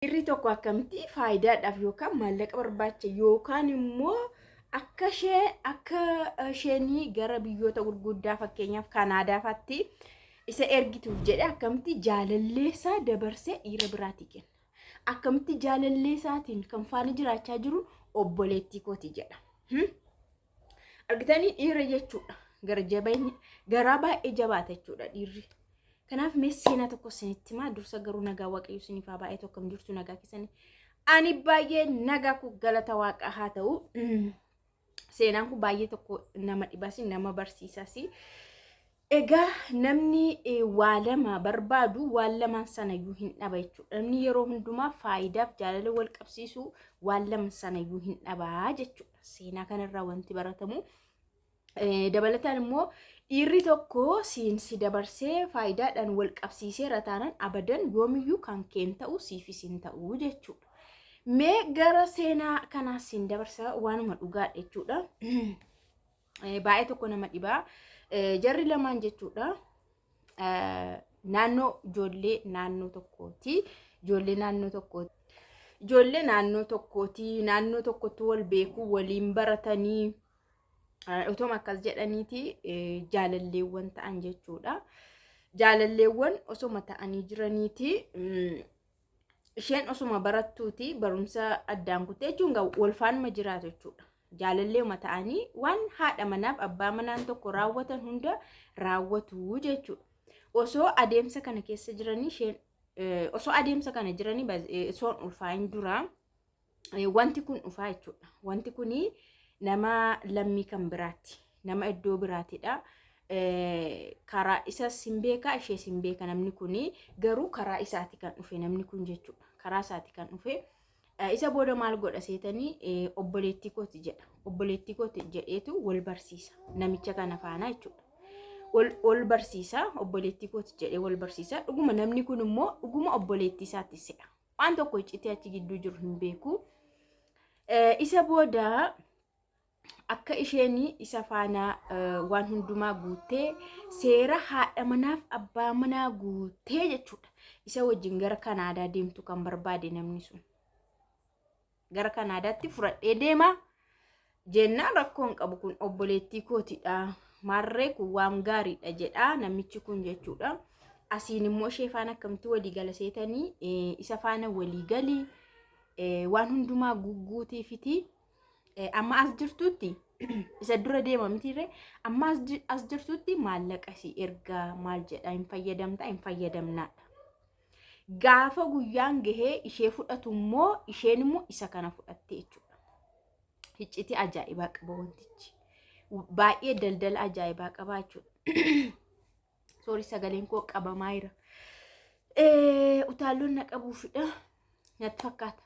Dhiirri tokko akkamitti faayidaadhaaf yookaan maallaqa barbaacha yookaan immoo akka ishee akka isheenii gara biyyoota gurguddaa fakkeenyaaf Kanaadaa faatti isa ergituuf jedhe akkamitti jaalallee isaa dabarsee dhiira biraatii kenna. Akkamitti jaalallee isaatiin kan faana jiraachaa jiru obboleettii kooti jedha. Argitanii dhiira jechuudha. Gara jabeenya garaa baay'ee jabaata jechuudha dhiirri. Kanaaf mee seenaa tokko isinitti himaa dursa garuu nagaa waaqayyo isiniif haa baay'atu akkam jirtu nagaa keessanii. Ani baay'ee nagaa koo galata waaqaa haa ta'u. Seenaan kun baay'ee tokko nama dhibas nama barsiisas. Egaa namni waa lama barbaadu waan lamaan sanayyuu hin dhaba jechuudha. Namni yeroo hundumaa faayidaaf jaalala wal qabsiisu waan lama sanayyuu hin dhabaa jechuudha. Seenaa kanarraa wanti baratamu. Dabalataan immoo dhiirri tokko siin si dabarsee faayidaadhaan wal qabsiiseera taanaan abadan yoomiyyuu kan keen ta'u siifis hin ta'u jechuudha. Mee gara seenaa kanaa siin dabarsa waanuma dhugaadha jechuudha. Baay'ee tokko nama dhibaa. Jarri lamaan jechuudha. Naannoo ijoollee naannoo tokkooti. Ijoollee naannoo tokkooti. Ijoollee naannoo tokkooti. Naannoo tokkotti wal beekuu waliin baratanii otoma akkas jedhaniiti jaalalleewwan ta'an jechuudha. Jaalalleewwan osoma ta'anii jiraniiti. Isheen osuma barattuuti barumsa addaan kuttee jechuun wal faanuma jiraatu jechuudha. Jaalalleema ta'anii waan haadha manaaf abbaa manaan tokko raawwatan hunda raawwatu jechuudha. Osoo adeemsa kana keessa jiranii isheen osoo adeemsa kana jiranii osoo hin ulfaa'in dura wanti kun dhufaa jechuudha. Wanti kun nama lammii kan biraati. Nama iddoo biraatidha. Karaa isas hin beeka ishees hin beeka namni kun garuu karaa isaati kan dhufe namni kun jechuudha. Karaa isaati kan dhufe. Isa booda maal godha seetanii obboleettii kooti jedha. Obboleettii kooti jedheetu wal barsiisa namicha kana faana jechuudha. Wal barsiisa obboleettii kooti jedhee wal barsiisa. Dhuguma namni kun immoo dhuguma obboleettii isaatti se'a. Waan tokko iccitii achi gidduu jiru hin beeku. Isa booda akka isheen isa faana waan hundumaa guuttee seera haadha manaaf abbaa manaa guuttee jechuudha. Isa wajjin gara Kanaadaa deemtu kan barbaade namni sun. Gara Kanaadaatti fudhadhee deema jennaan rakkoo hin qabu kun obboleettii kootidha. Maarree kun waan gaariidha jedha namichi kun jechuudha. Asiin immoo ishee faana akkamitti walii gala seetanii isa faana walii galii waan hundumaa guuteefiti amma as jirtutti isa dura deema mitiirre amma as jirtutti maallaqa si ergaa maal jedha hin fayyadamta hin fayyadamnaadha. Gaafa guyyaan gahee ishee fudhatu immoo isheen immoo isa kana fudhatte jechuudha. Hiccitii ajaa'ibaa qaba wantichi. Baay'ee daldala ajaa'ibaa qaba jechuudha. Soorii sagaleen koo qabamaa jira. Utaalloon na qabuufidha. Natti fakkaata.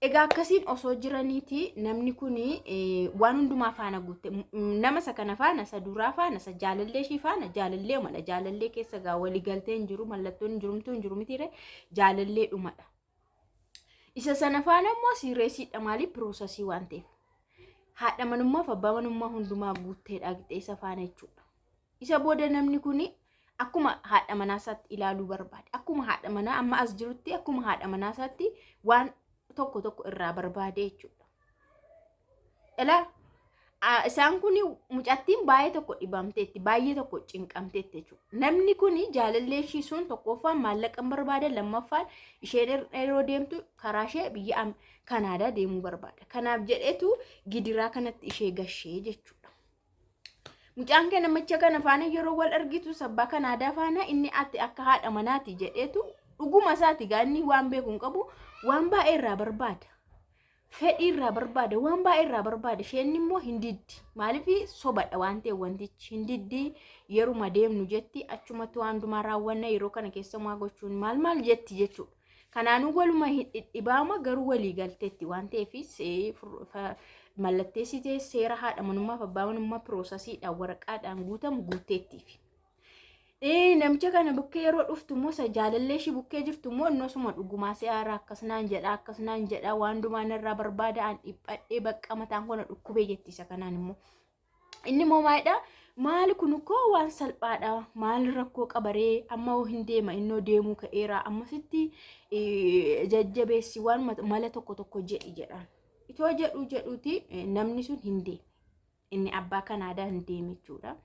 Egaa akkasiin osoo jiraniiti namni kun waan hundumaa faana guutte nama isa kana faana isa duraa faana isa jaalallee ishii faana jaalallee mala jaalallee keessa gaa walii galtee hin jiru mallattoon hin jirumtuu hin jiru mitiire jaalallee dhumadha. Isa sana faana immoo siireesiidha maaliif piroosasii waan ta'eef. Haadha manummaa fi abbaa manummaa hundumaa guutteedha qixxee isa faana jechuudha. Isa booda namni kun akkuma haadha manaa isaatti ilaaluu barbaade. Akkuma haadha manaa amma as jirutti akkuma haadha manaa isaatti waan tokko tokko irraa barbaade jechuudha. Ilaa isaan kun mucattiin baay'ee tokko dhibamteetti baay'ee tokko cinqamteetti jechuudha. Namni kun jaalallee ishii sun tokkoffaan maallaqa hin barbaada lammaffaan isheen yeroo deemtu karaa ishee biyya Kanaadaa deemuu barbaada. Kanaaf jedheetu gidiraa kanatti ishee gashee jechuudha. Mucaan kee namicha kana faana yeroo wal argitu sabbaa Kanaadaa faana inni ati akka haadha manaati jedheetu dhuguma isaati gaa inni waan beeku hin qabu waan baay'ee irraa barbaada. Fedhii irraa barbaada waan baay'ee irraa barbaada isheen immoo hin diddi maaliif sobadha waan ta'eef wantichi hin diddi yeruma deemnu jetti achumatti waan hundumaa raawwanna yeroo kana keessa maa gochuun maal maal jetti jechuudha. Kanaanuu waluma hin dhidhibaama garuu walii galteetti waan ta'eef mallatteessitee seera haadha manummaa fi abbaa manummaa piroosasiidhaan waraqaadhaan guutamu guutteettiif. Namicha kana bukkee yeroo dhuftu immoo isa jaalallee ishii bukkee jirtu immoo innosuma dhugumaa si aara akkas naan jedha akkas naan jedha waan dumaa narraa barbaada an dhiphadhee bakka mataan koo na dhukkubee jetti isa kanaan immoo. Inni immoo maalidha? Maali kun koo waan salphaadha. Maal rakkoo qabaree? Amma hoo hin deema, innoo deemuu ka'eera. Ammasitti jajjabeessi, waan mala tokko tokko jedhi jedhaan. Itoo jedhu jedhuuti namni sun hin deeme. Inni abbaa Kanaadaa hin deeme jechuudha.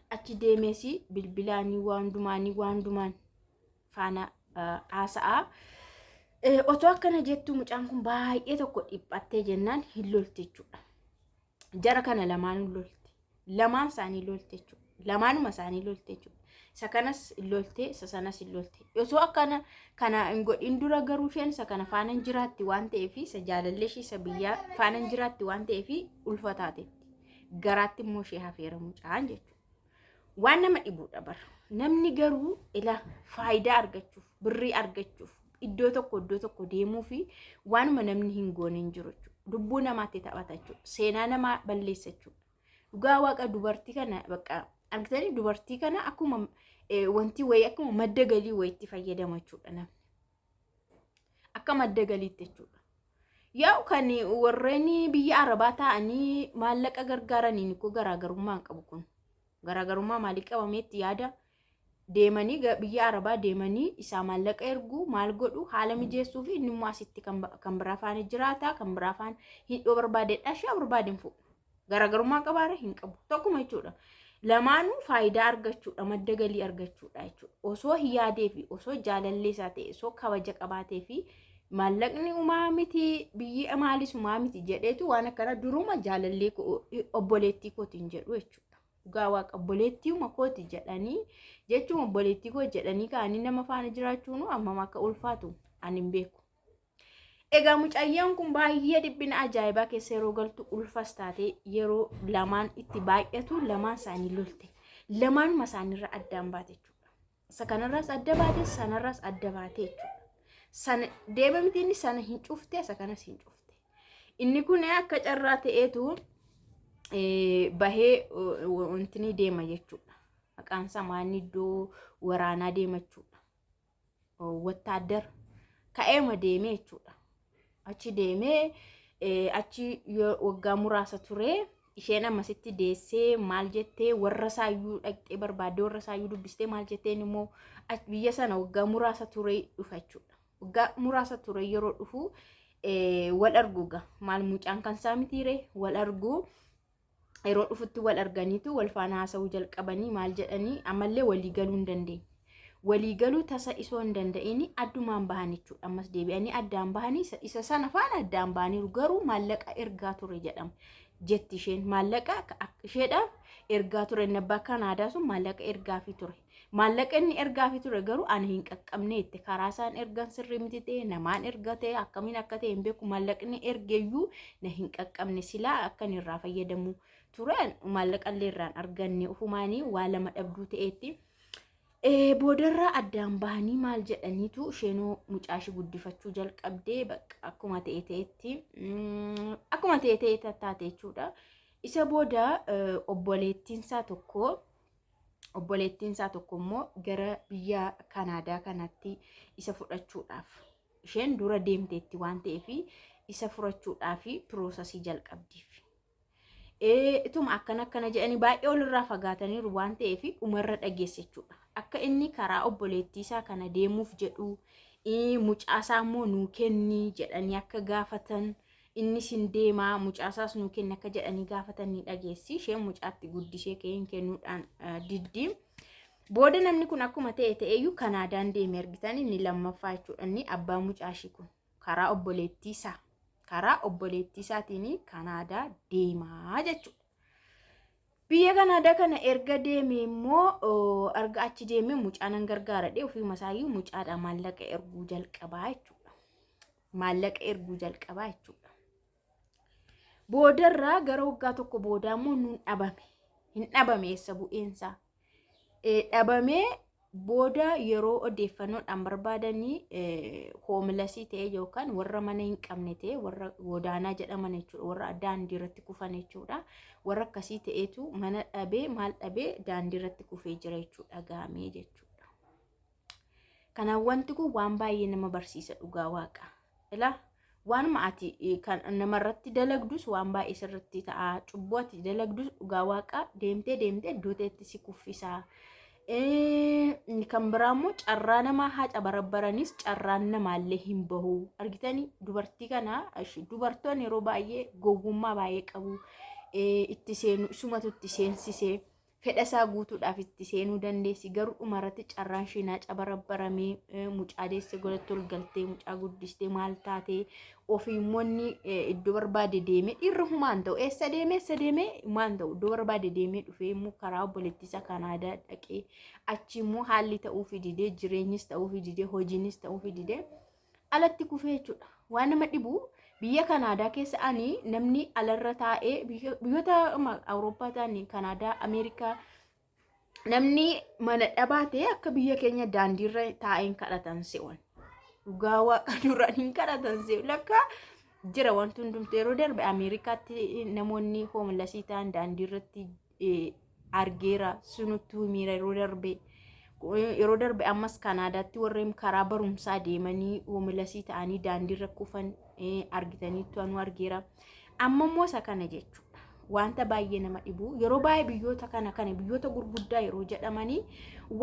Achi deemees bilbilaanii waan hundumaanii waan hundumaan faana haasa'aa. Otoo akkana jettuu mucaan kun baay'ee tokko dhiphattee jennaan hin lolti jechuudha. Jara kana lamaan lolte. Lamaan isaanii lolte jechuudha. Lamaanuma isaanii lolte jechuudha. Isa kanas hin lolte, isa sanas hin lolte. Osoo akkana kana hin godhin dura garuu isheen isa kana faana hin jiraatti waan ta'eef, isa jaalallee ishee isa biyyaa faana hin jiraatti waan ta'eef, ulfa taatetti. Garaatti immoo ishee hafeera mucaan jechuudha. Waan nama dhibuudha bara. Namni garuu ila faayidaa argachuuf, birrii argachuuf, iddoo tokko iddoo tokko deemuu fi waanuma namni hin goone hin jiru jechuudha. Lubbuu namaatti taphata jechuudha. Seenaa namaa balleessa jechuudha. Dhugaa Waaqa, dubartii kana bakka argitanii, dubartii kana akkuma wanti wayii, akkuma madda galii wayiitti fayyadama jechuudha namni. Akka madda galiitti jechuudha. Yaa'u kan warreen biyya Arabaa taa'anii maallaqa gargaaraniin koo garaagarummaa hin qabu kun. Garaagarummaa maalii qabameetti yaada? Deemanii biyya Arabaa deemanii isaa maallaqa erguu, maal godhu, haala mijeessuu fi inni immoo asitti kan biraa faana jiraata, kan biraa faana hidhoo barbaadedha, ishee barbaade hin fuudhu. Garaagarummaa qabaara? Hin qabu. Tokkuma jechuudha. Lamaanuu faayidaa argachuudha, madda galii argachuudha jechuudha. Osoo hin yaadee fi osoo jaalallee isaa ta'e, osoo kabaja qabaatee fi maallaqni umaa miti, biyyi maalis umaa miti jedheetu waan akkana duruma jaalallee obboleettii kootiin jedhu jechuudha. Dhugaa Waaqa, obboleettiuma kooti jedhanii jechuun, obboleettii koo jedhanii ka'anii nama faana jiraachuun hammam akka ulfaatu ani hin beeku. Egaa mucayyoon kun baay'ee dhiphina ajaa'ibaa keessa yeroo galtu, ulfas taatee, yeroo lamaan itti baay'atu lamaan isaanii lolte. Lamaanuma isaaniirra addaan baate jechuudha. Isa kanarraas adda baate, sanarraas adda baate jechuudha. Sana deema miti, inni sana hin cufte, isa kanas hin cufte. Inni kun akka carraa ta'eetu bahee wanti ni deema jechuudha. Maqaan isaa maanni iddoo waraanaa deema jechuudha. Wattaaddara ka'eema deemee jechuudha. Achi deemee achi waggaa muraasa ture. Isheen ammasitti deessee, maal jettee, warra isaayyuu dhaqxee barbaaddee, warra isaayyuu dubbistee, maal jetteen immoo biyya sana waggaa muraasa ture dhufa jechuudha. Waggaa muraasa ture yeroo dhufu wal argu gaa, maal, mucaan kan isaa mitiire, wal argu. Yeroo dhufutti wal arganiitu wal faana haasa'uu jalqabanii, maal jedhanii, ammallee walii galuu hin dandeenye. Walii galuu tasa isoo hin danda'in addumaan bahan jechuudha. Ammas deebi'anii addaan bahanii isa sana faana addaan bahaniiru, garuu maallaqa ergaa ture jedhama. Jetti isheen maallaqa isheedhaaf ergaa ture, inni abbaa Kanaadaa sun maallaqa ergaafii ture. Maallaqa inni ergaafii ture garuu ana hin qaqqabne jette. Karaa isaan ergan sirrii miti ta'e, namaan erga ta'e, akkamiin akka ta'e hin beeku, maallaqni ergeeyyuu na hin qaqqabne. Silaa akkan irraa fayyadamu ture, maallaqa illee irraan arganne, ofumaanii waa lama dhabduu ta'eetti. Boodarraa addaan bahanii, maal jedhaniitu, isheenuu mucaa ishee guddifachuu jalqabdee, bakka akkuma ta'e ta'etti, akkuma ta'e ta'e tattaate jechuudha. Isa booda obboleettiin isaa tokko immoo gara biyya Kanaadaa kanatti isa fudhachuudhaaf, isheen dura deemteetti waan ta'eef, isa fudhachuudhaaf process jalqabdiif. Ituma akkana akkana jedhanii baay'ee walirraa fagaataniiru waan ta'eef, dhumarra dhageesse jechuudha. Akka inni karaa obboleettii isaa kana deemuuf jedhu, mucaasaa immoo nuu kenni jedhanii akka gaafatan, innis hin deemaa, mucaasaas nuu kenni akka jedhanii gaafatan ni dhageessi. Isheen mucaatti guddisee ka'een kennuudhaan diddi. Booda namni kun akkuma ta'e ta'eyyuu Kanaadaan deeme argitan, inni lammaffaa jechuudha, inni abbaa mucaashii kun karaa obboleettii isaa. Karaa obboleettii isaatiin Kanaadaa deemaa jechuudha. Biyya Kanaadaa kana erga deeme immoo, erga achi deeme, mucaa nan gargaaradhe, ofiima isaayyuu mucaadha maallaqa erguu jalqabaa jechuudha. Maallaqa erguu jalqabaa jechuudha. Boodarraa gara waggaa tokko boodaa immoo nun dhabame. Hin dhabame, eessa bu'eensaa? Dhabamee booda yeroo odeeffannoodhaan barbaadanii homeless ta'e yookaan warra mana hin qabne ta'e, warra godaanaa jedhaman jechuudha, warra daandii irratti kufan jechuudha. Warra akkasii ta'etu mana dhabee, maal dhabee, daandii irratti kufee jira jechuudha, gaamee jechuudha. Kanaaf wanti kun waan baay'ee nama barsiisa, dhugaa Waaqa. Ilaa, Waanuma ati kan namarratti dalagdus waan baay'ee sirratti ta'a. Cubbuu ati dalagdus dhugaa waaqaa deemtee deemtee iddoo ta'etti si kuffisa. Kan biraa immoo carraa namaa haa cabarabbaranis carraan namaallee hin bahu. Argitanii dubartii kana dubartoonni yeroo baay'ee gowwummaa baay'ee qabu. Itti seenu isumatu itti seensisee. Fedha isaa guutuudhaaf itti seenuu dandeessi. Garuu dhumarratti carraan ishee naa cabarabbaramee mucaa deesse godhatte ol galtee mucaa guddistee maal taatee ofii immoo inni iddoo barbaade deemee dhiirri humaan ta'u eessa deemee eessa deemee humaan ta'u iddoo barbaade deemee dhufee immoo karaa obboleettii isaa Kanaadaa dhaqee achi immoo haalli ta'uufi didee jireenyis ta'uufi didee hojiinis ta'uufi didee alatti kufee jechuudha. Waan nama dhibu biyya Kanaadaa keessa ani namni alarra taa'ee biyyoota Awurooppaa ta'an Kanaadaa, Ameerikaa namni mana dhabaa ta'e akka biyya keenya daandiirra taa'ee hin kadhatan se'uun. Dhugaa waaqa duraan hin kadhatan se'u. Lakka jira wanti hundumtu yeroo darbe Ameerikaatti namoonni hoomlasii ta'an daandiirratti argeera sunuttuu himeera yeroo darbe. Yeroo darbe ammas Kanaadaatti warreen karaa barumsaa deemanii hoomilasii ta'anii daandiirra kufan argitaniittu anuu argeera. Amma immoo isa kana jechuudha. Wanta baay'ee nama dhibu yeroo baay'ee biyyoota kana kana biyyoota gurguddaa yeroo jedhamanii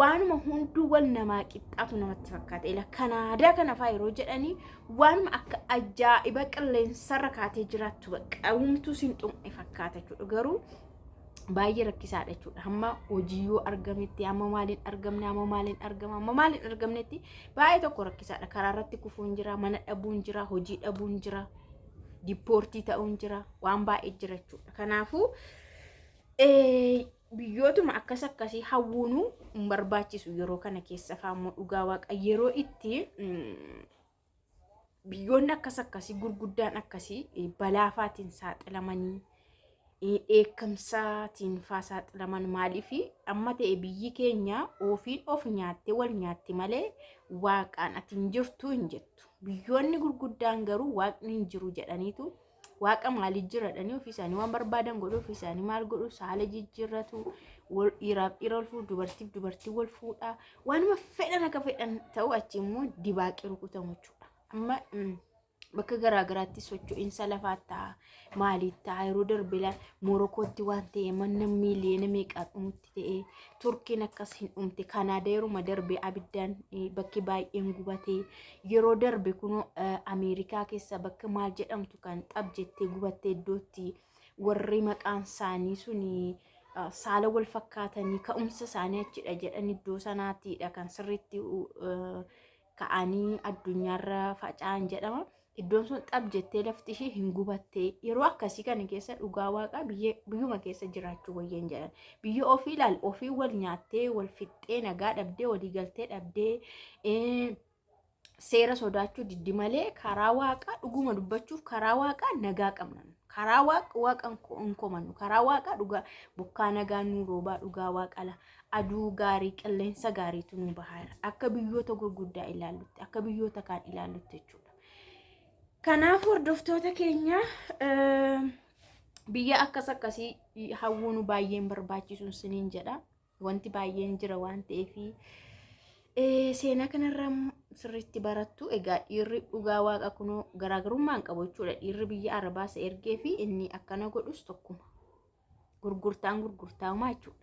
waanuma hunduu wal namaa qixxaatu namatti fakkaata. Ila Kanaadaa kana fa'aa yeroo jedhanii waanuma akka ajaa'iba qilleensarra kaatee jiraattu bakka humtuu siin xuqne fakkaata jechuudha. Garuu baay'ee rakkisaadha jechuudha. Hamma hojii yoo argametti, hamma maaliin argamne, hamma maaliin argama, hamma maaliin argamnetti baay'ee tokko rakkisaadha. Karaa irratti kufuun jira, mana dhabuun jira, hojii dhabuun jira, diippoortii ta'uun jira, waan baay'ee jira jechuudha. Kanaafuu biyyootuma akkas akkasii hawwuunuu hin barbaachisu yeroo kana keessa faammoo dhugaa waaqa yeroo itti biyyoonni akkas akkasii gurguddaan akkasii balaafaatiin saaxilamanii dheekkamsaatiin faa saaxilaman maaliif amma ta'e biyyi keenya ofiin of nyaattee wal nyaatti malee waaqaan ati hin jirtu hin jettu. Biyyoonni gurguddaan garuu waaqni hin jiru jedhaniitu waaqa maalii jira jedhanii ofii isaanii waan barbaadan godhu ofii isaanii maal godhu saala jijjiirratu wal dhiiraaf dhiira wal fuudhu dubartiif dubartii wal fuudha waanuma fedhan akka fedhan ta'u achi immoo dibaaqii rukutamu jechuudha. Amma bakka garaa garaatti socho'iinsa lafaa ta'a maalii ta'a yeroo darbe Morokootti waan ta'e mana miiliyoona meeqaa dhumutti ta'e Turkiin akkas hin dhumte Kanaadaa yeruma darbe abiddaan bakki baay'een gubate yeroo darbe kunoo Ameerikaa keessa bakka maal jedhamtu kan xab jettee gubatte iddootti warri maqaan isaanii suni saala wal fakkaatanii ka'umsa isaanii achidha jedhan iddoo sanaatiidha kan sirriitti ka'anii addunyaarra faca'an jedhama. Iddoon sun xab jettee lafti ishee hin gubattee yeroo akkasii kana keessa dhugaa waaqaa biyyuma keessa jiraachuu wayyeen jedhan. Biyya ofii ilaal ofii wal nyaattee wal fixxee nagaa dhabdee walii galtee dhabdee seera sodaachuu diddi malee karaa waaqaa dhuguma dubbachuuf karaa waaqaa nagaa qabna. Karaa waaqa waaqa hin komannu. Karaa waaqaa dhugaa bokkaa nagaa nuu roobaa dhugaa waaqala. Aduu gaarii qilleensa gaariitu nu bahaara. Akka biyyoota gurguddaa ilaallutti akka biyyoota kaan ilaallutti jechuudha. Kanaaf hordoftoota keenya biyya akkas akkasii hawwuun baay'een barbaachisuun siniin jedha. Wanti baay'een jira waan ta'eef seenaa kanarraa sirriitti barattu. Egaa dhiirri dhugaa waaqa kunoo garaagarummaa hin qabu jechuudha. Dhiirri biyya Arabaa isa ergee fi inni akkana godhus tokkuma. Gurgurtaan gurgurtaamaa jechuudha.